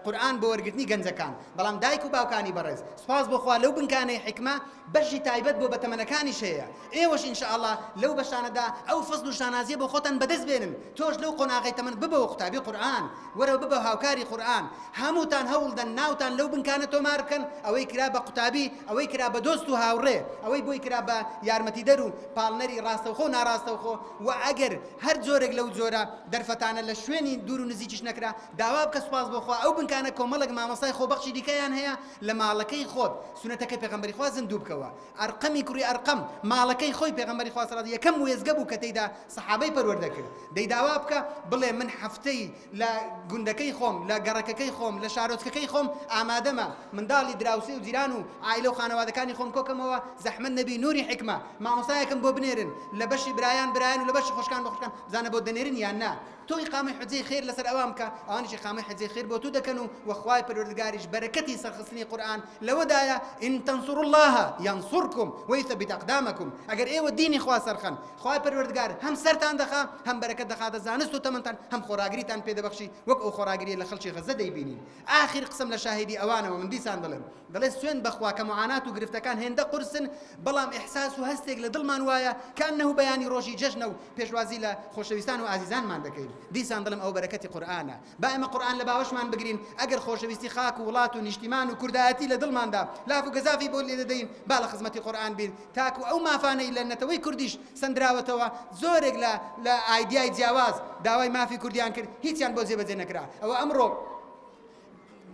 قورئان بۆ وەرگرتنی گەنجەکان بەڵام دایک و باوکانی بەڕێز سوپاس بۆ خوا لەو بنکانەی حیکمە بەشی تایبەت بۆ بەتەمەنەکانیش هەیە ئێوەش ان شاء اللە لەو بەشانەدا ئەو فەزل و شانازیە بۆ خۆتان بەدەست بێنن تۆش لەو قۆناغەی تەمەنت ببەوە قوتابی قورئان وەرەوە ببە هاوکاری قورئان هەمووتان هەوڵدەن ناوتان لەو بنکانە تۆمار بکەن، ئەوەی کرا بە قوتابی، ئەوەی کرا بە دۆست و هاوڕێ، ئەوەی بۆی کرا بە یارمەتیدەر و پاڵنەری ڕاستەوخۆ و ناڕاستەوخۆ و ئەگەر هەر جۆرێک لەو جۆرە دەرفەتانە لە شوێنی دوور و نزیکیش نەکرا، داوا بکە سوپاس بۆ خوا ئەو بنکانە کۆمەڵێک مامۆستای خۆبەخشی دیکەیان هەیە لە ماڵەکەی خۆت سوننەتەکەی پێغەمبەری خوا زیندوو بکەوە. ئەرقەمی کوڕی ئەرقەم ماڵەکەی خۆی پێغەمبەری خوا صلی یەکەم وێستگە بوو کە تێیدا سەحابەی پەروەردە کرد دەی داوا بکە بڵێ من هەفتەی لە گوندەکەی خۆم لە گەڕەکەکەی خۆم لە شارۆچکەکەی خۆم ئامادەمە منداڵی دراوسێ و جیران و عایلە و خانەوادەکانی خۆم کۆکەمەوە زەحمەت نەبی نوری حیکمە مامۆستایەکم بۆ بنێرن لە بەشی برایان برایان و لە بەشی خوشکان بۆ خوشکان بزانە بۆ دەنێرن یان نا تۆ ئیقامەی حوجەی خێر لەسەر ئەوان بکە ئەوانیش ئیقامەی حوجەی خێر بۆ تو دەکەن و وە خوای پەروەردگاریش بەرەکەتی سەرخستنی قورئان لەوەدایە ان تنصروا الله ینصرکم ویثبت اقدامکم ئەگەر ئێوە دینی خوا سەرخەن خوای پەروەردگار هەم سەرتان دەخا هەم بەرەکەت دەخاتە زانست و تەمەنتان هەم خۆڕاگریتان پێ دەبەخشی وەک ئەو خۆڕاگریە لە خەڵکی غەزە دەیبینین ئاخیر قسەم لە شاهیدی ئەوانەوە من دیسان دەڵێم دەڵێ سوێند بەخوا کە معانات و گرفتەکان هێندە قورسن بەڵام ئیحساس و هەستێک لە دڵمان وایە کەئەنەهو بەیانی ڕۆژی جەژنە و پێشوازی لە خۆشەویستان و ئازیزانمان دەکەین دیسان دەڵێم ئەوە بەرەکەتی قورئانە با ئێمە قورئان لە باوەشمان بگرین ئەگەر خۆشەویستی خاک و وڵات و نیشتیمان و کوردایەتی لە دڵماندا لاف و گەزافی بۆ لێدەدەین با لە خزمەتی قورئان بین تاکو ئەو مافانەی لە نەتەوەی کوردیش سەندراوەتەوە زۆرێک لە لە ئایدیای جیاواز داوای مافی کوردیان کرد هیچیان بۆ جێبەجێ نەکرا ئەوە ئەمڕۆ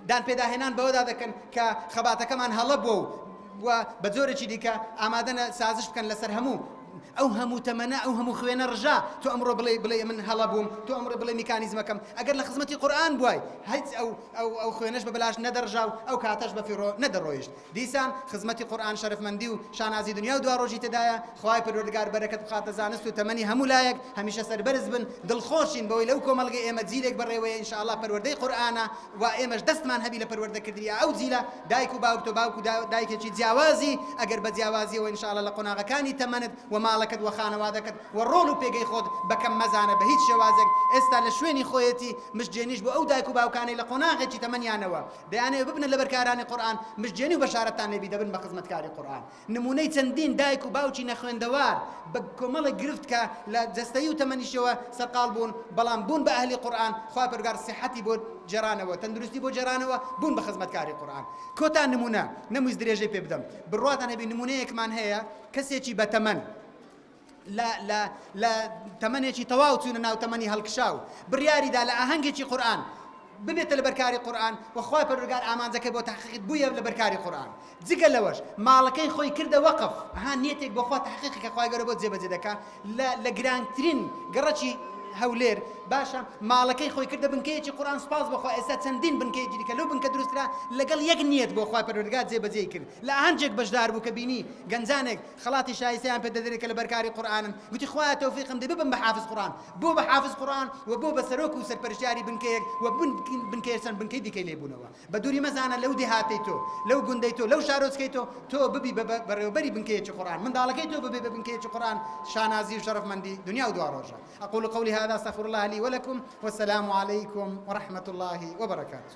دانپێداهێنان بەوەدا دەکەن کە خەباتەکەمان هەڵە بووە و بە جۆرێکی دیکە ئامادەنە سازش بکەن لەسەر هەموو ئەو هەموو تەمەنە ئەو هەموو خوێنە ڕژا تۆ ئەمڕۆ بڵێ بڵێ من هەڵە بووم تۆ ئەمڕۆ بڵێ میکانیزمەکەم ئەگەر لە خزمەتی قورئان بوای هیچ ئەو ئەو ئەو خوێنەش بە بەلاش نەدەڕژا و ئەو کاتەش بە فیڕۆ نەدەڕۆیشت دیسان خزمەتی قورئان شەرەفمەندی و شانازی دنیا و دواڕۆژی تێدایە، خوای پەروەردگار بەرەکەت بخاتە زانست و تەمەنی هەموو لایەک، هەمیشە سەربەرز بن، دڵخۆشین بەوەی لەو کۆمەڵگەی ئێمە جیلێک بەڕێوەیە ان شاء اللە پەروەردەی قورئانە و ئێمەش دەستمان هەبی لە پەروەردەکردنی ئەو جیلە، دایک و باوک تۆ باوک و دایکێکی جیاوازی ئەگەر بە جیاوازیەوە ان شاء اللە لە قۆناغەکانی تەمەنت و ماڵەکەت و خانەوادەکەت و ڕۆڵ و پێگەی خۆت بە کەم مەزانە بە هیچ شێوازێک ئێستا لە شوێنی خۆیەتی مشتجێنیش بۆ ئەو دایک و باوکانەی لە قۆناغێکی تەمەنیانەوە دەیانەوێت ببنە لەبەرکارانی قورئان، مژدێنی و بەشارەتتان لێبی دەبن بە خزمەتکاری قورئان. نموونەی چەندین دایک و باوکی نەخوێندەوار بە کۆمەڵێک گرفت کە لە جەستەیی و تەمەنیشەوە سەرقاڵ بوون، بەڵام بوون بە ئەهلی قورئان، خوای پەروەردگار سیحەتی بۆ گێڕانەوە، تەندروستی بۆ گێڕانەوە، بوون بە خزمەتکاری قورئان. کۆتا نموونە، نەمویست درێژەی پێ بدەم، بڕواتان هەبی نموونەیەکمان هەیە، کەسێکی بەتەمەن. لە لە لە تەمەنێکی تەواو چوونە ناو تەمەنی هەڵکشاو بڕیاری دا لە ئاهەنگێکی قورئان ببێتە لەبەرکاری قورئان و خوای پەروەردگار ئامانجەکەی بۆ تەحقیق بوویە لەبەرکاری قورئان جگە لەوەش ماڵەکەی خۆی کردە وەقف ها نیەتێک بۆ خوا تەحقیقی کە خوای گەورە بۆ جێبەجێ دەکا لە لە گرانترین گەڕەکی هەولێر باشە ماڵەکەی خۆی کردە بنکەیەکی قورئان سوپاس بۆ خوا ئێستا چەندین بنکەیەکی دیکە لەو بنکە دروستکرا لەگەڵ یەک نیەت بۆ خوای پەروەردگار جێبەجێی کرد لە ئاهەنگێک بەشدار بوو کە بینی گەنجانێک خەڵاتی شایستەیان پێ دەدرێت کە لەبەرکاری قورئانن، گوتی خوایە تەوفیقم دەی ببم بە حافز قورئان، بوو بە حافز قورئان و بوو بە سەرۆک و سەرپەرشتیاری بنکەیەک و بنکەیەش چەند بنکەی دیکەی لێ بوونەوە. بە دووری مەزانە لەو دێهاتەی تۆ، لەو گوندەی تۆ، لەو شارۆچکەی تۆ، تۆ ببی بە بەڕێوەبەری بنکەیەکی قورئان، منداڵەکەی تۆ ببێ بە بنکەیەکی قورئان، شانازی و شەرەفمەندی دنیا و دواڕۆژە. اقول قولی هذا استغفر الله لي ولكم والسلام علیکم ورحمة الله وبرکاته.